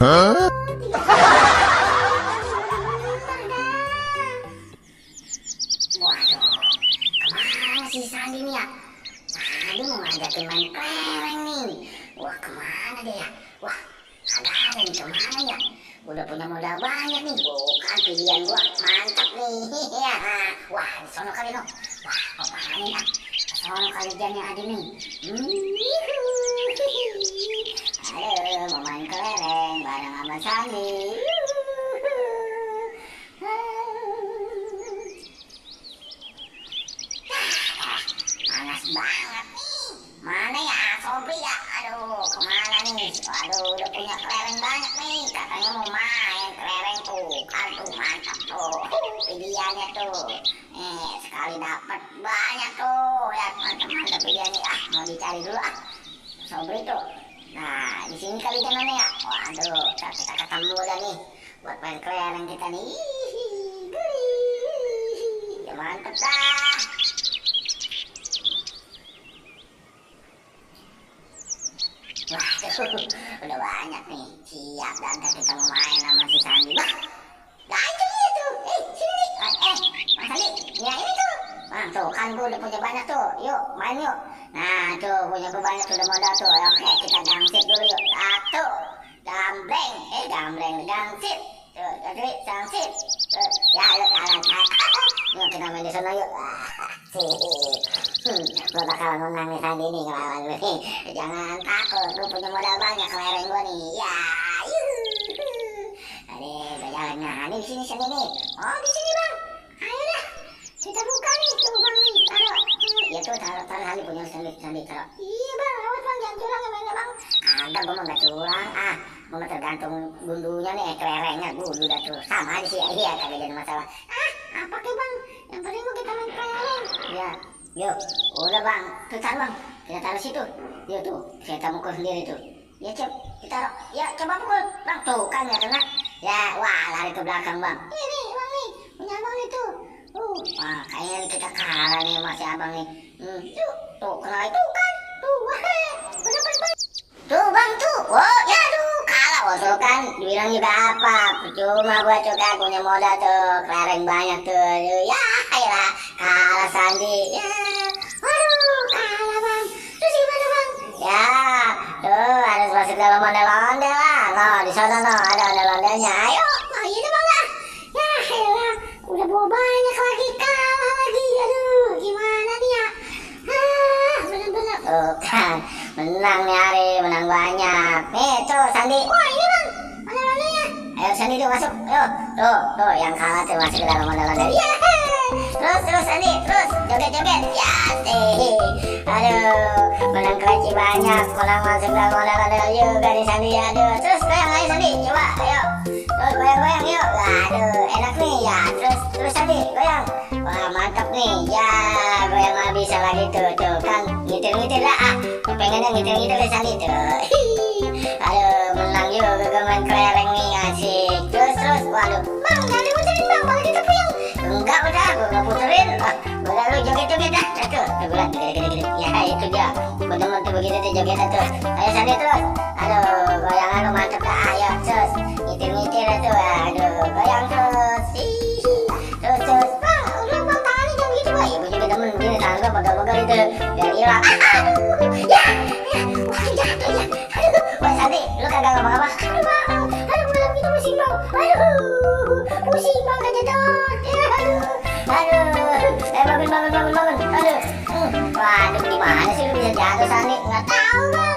Hah? Waduh, kemana si Sandi nih ya? Tadi mau ngajakin main kelereng nih. Wah, kemana dia ya? Wah, kagak ada nih, kemana ya? Udah punya modal banyak nih, bukan pilihan gua, mantap nih. Wah, di sono kali no. Wah, kemana nih ya? Di sono kali dia nih ada nih. Ayo, mau main kelereng bareng sama Sandi. Panas banget nih. Mana ya Sobri ya? Aduh, kemana nih? Waduh, udah punya kelereng banyak nih. Katanya mau main kelereng tuh. Kan tuh mantap tuh. Pilihannya tuh. Sekali dapat banyak tuh. Ya, mantap-mantap pilihannya. Ah, mau dicari dulu ah. Sobri tuh. Nah, di sini kali dia mana ya? Waduh, kita ketemu dah nih. Buat main kelereng kita nih. Ya mantap dah. Waduh, udah banyak nih. Siap dan kita mau main sama si Sandi. Bah, nah itu dia tuh. Sini nih. Mas Sandi, ya ini tuh. Nah, tuh kan gue udah punya banyak tuh. Yuk, main yuk. Nah, tuh punya gue banyak tuh, udah modal tuh. Oke, kita gangsit dulu yuk. Satu, gambreng. Gangsit. Tuh, jadi gangsit. Tuh, ya yuk, kalah. Yuk, kita main di sana yuk. Gue bakalan menang nih Sandi nih ngelawan gue nih. Jangan takut, gue punya modal banyak kelereng gue nih. Ya, Aduh, gue jalan. Nah, ini di sini nih. Oh, di sini bang. Ayo dah, kita buka nih, tuh bang nih. Taruh. Ya tuh, taruh Sandi punya Sandi taruh. Iya bang, awas bang, jangan curang ya mainnya bang. Agak, gue mau gak curang. Gue mau tergantung gundunya nih, kelerengnya. Gundu dah tuh, sama aja sih. Iya, kagak jadi masalah. Apa ke bang? Yang penting kita main kelereng. Ya. Yuk, udah bang, tuh taruh bang, kita taruh situ. Yuk tuh, kita mukul sendiri tuh. Ya cep, kita taruh. Ya coba pukul, bang tuh kan ya kena. Ya, wah lari ke belakang bang. Ini bang nih, punya abang nih tuh. Wah kayaknya kita kalah nih masih abang nih. Tuh kena itu kan, tuh wah, bener bang. Tuh bang tuh, wah ya tuh kalah tuh kan. Dibilang juga apa? Percuma buat tuh kan punya modal tuh, kelereng banyak tuh. Ya, ayolah kalah Sandi. Ya. Waduh, kalah bang. Terus gimana bang? Ya, tuh harus masuk dalam ondel-ondel lah. No, di sana no, ada ondel-ondelnya. Ayo, ini bang lah. Ya, ayolah, udah bawa banyak lagi, kalah lagi. Aduh, gimana nih ya? Bener-bener. Tuh kan, menang nih Ari, menang banyak. Nih, tuh Sandi. Wah, ini bang, ondel-ondelnya. Ayo Sandi tuh masuk. Ayo, tuh yang kalah tuh masuk ke dalam ondel-ondel. Ya. Terus Sandi, terus joget-joget. Ya sih. Aduh, menang keraci banyak, menang masuk dalam ondel-ondel juga nih Sandi. Aduh, terus goyang ayo Sandi, coba ayo. Terus goyang-goyang yuk. Aduh, enak nih ya. Terus Sandi, goyang. Wah, mantap nih. Ya, goyang nggak bisa lagi tuh kan. Ngitir-ngitir lah. Pengennya ngitir-ngitir nih Sandi tuh. Aduh, menang juga gue main kelereng nih, asik. Terus, waduh. Bang, jangan diputerin bang, malah kita puyeng. Enggak udah, gue gak puterin. Udah lu joget-joget dah. Tuh, bilang gede-gede. Ya itu dia. Gue demen tuh begitu tuh jogetnya tuh. Ayo Sandi terus. Aduh, goyangan lu mantep dah. Ayo terus. Ngitir-ngitir tuh. Aduh, goyang terus. Terus. Bang, udah bang tangannya jangan gitu bang. Gue juga demen begini tangan gue pegal-pegal itu. Biar hilang. Aduh, ya. Wah jatuh ya. Aduh, wah Sandi, lu kagak ngapa-ngapa. Aduh bang, malam gitu pusing bang. Aduh, pusing bang kejedot. Aduh, bangun. Aduh, waduh gimana sih lu bisa jatuh Sandi? Nggak tahu bang.